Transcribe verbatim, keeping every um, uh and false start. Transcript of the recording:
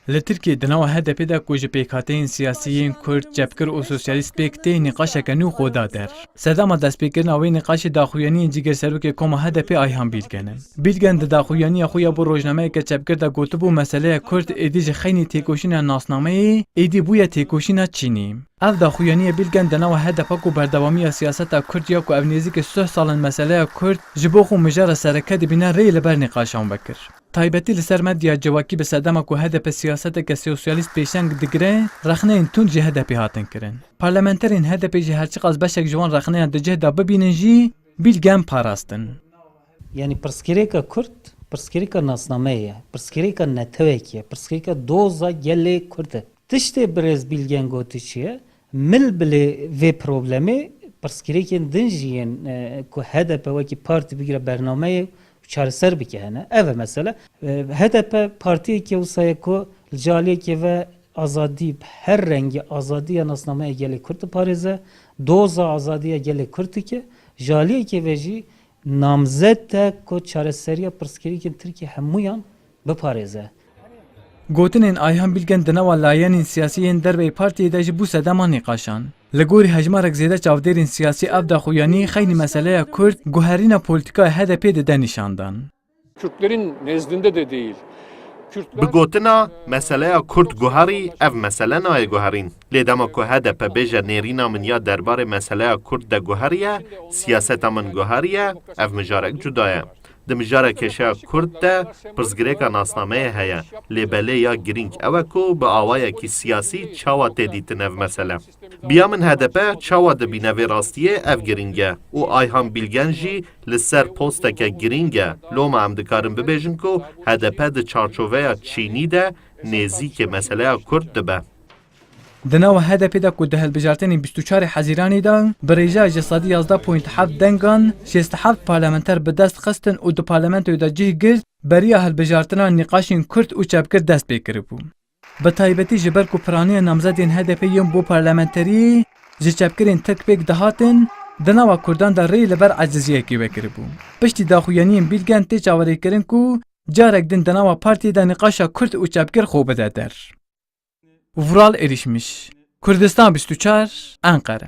Li Tirkiyê di nava H D P de ku ji pêkhateyên siyasî yên Kurd, çepgir û sosyalîst pêk tê, nîqaşeke nû xwe da der. Sedema destpêkirina wê nîqaşê daxuyaniyên cîgirserokê Koma H D P Ayhan Bilgen e. Bilgen di daxuyaniya xwe ya bo rojnameyeke çepgir de gotibû, meseleya Kurd êdî ji xeynî têkoşîna nasnameyê êdî bûye têkoşîna çînî. Ev daxuyaniya Bilgen di nava H D P ku berdewamiya siyaseta Kurd ya ku ev nêzîkî sih sal in meseleya Kurd ji bo xwe mijara sereke dibîne rê li ber nîqaşan vekir. Taybetî li ser medya civakî bi sedema ku H D P siyaseteke sosyalîst pêşeng digire, rexneyên tund ji H D P hatin kirin. Parlamenterên H D P jî her çiqas beşek ji wan rexneyan di cih de bibînin jî, Bilgen parastin. Yanî pirsgirêka Kurd, pirsgirêka nasnameyê ye, pirsgirêka netewekî ye, pirsgirêka doza gelê Kurd e. Tiştê birêz Bilgen gotî çi ye? Mil bilê vê problemê pirsgirêkên din jî yên, e, ku H D P wekî partî bigire bernameyê û çareser bike hene. Ev e mesele. E, H D P partiyeke wisa ye ku ji aliyekê ve azadî, her rengî azadî ya nasnameya gelê Kurd diparêze, doza azadî ya gelê Kurd dike, ji aliyekê ve jî namzet e ku çareseriya pirsgirêkên Tirkiyê hemûyan biparêze. Gotinên Ayhan Bilgen di nava layenên siyasî yên derveyî partiyê de jî bû sedema nîqaşan. Li gorî hejmarek zêde çavdêrên siyasî ev daxuyanî xeynî meseleya Kurd guherîna polîtîkaya H D P dide nîşandan. Kürtlerin nezdinde de değil. Kürtler Bi gotina meseleya Kurd guherî, ev mesele nayê guherîn. Lê dema ku H D P bêje nêrîna min ya derbarê meseleya Kurd de guheriye, siyaseta min guheriye, ev mijarek cuda ye. Di mijara kêşeya Kurd de pirsgirêka nasnameyê heye, lê belê ya girîng ew e ku bi awayekî siyasî çawa tê dîtin ev mesele. Biya min H D P çawa dibîne vê rastiyê, ev girîng e û Ayhan Bilgen jî li ser posteke girîng e. Loma em dikarin bibêjin ku H D P di çarçoveya çînî de nêzîkê meseleya Kurd dibe. Di nava H D P de ku di hilbijartinên bîst û çarê Hezîranê de bi rêjeya ji sedî yazdeh point heft dengan şêst û heft parlamenter bi dest xistin û di parlamentoyê de cih girt, beriya hilbijartina nîqaşên Kurd û çepgir dest pê kiribû. Bi taybetî ji ber ku piraniya namzedên H D P yên bo parlamenterî ji çepgirên Tirk pêk dihatin, di nava Kurdan de rê li ber eciziyekî vekiribû. Piştî daxuyaniyên Bilgen tê çaverêkirin ku carek din di nava partiyê de nîqaşa Kurd û çepgir xwe bide der. Vural Erişmiş, Kurdistan bîst û çar, Enqere.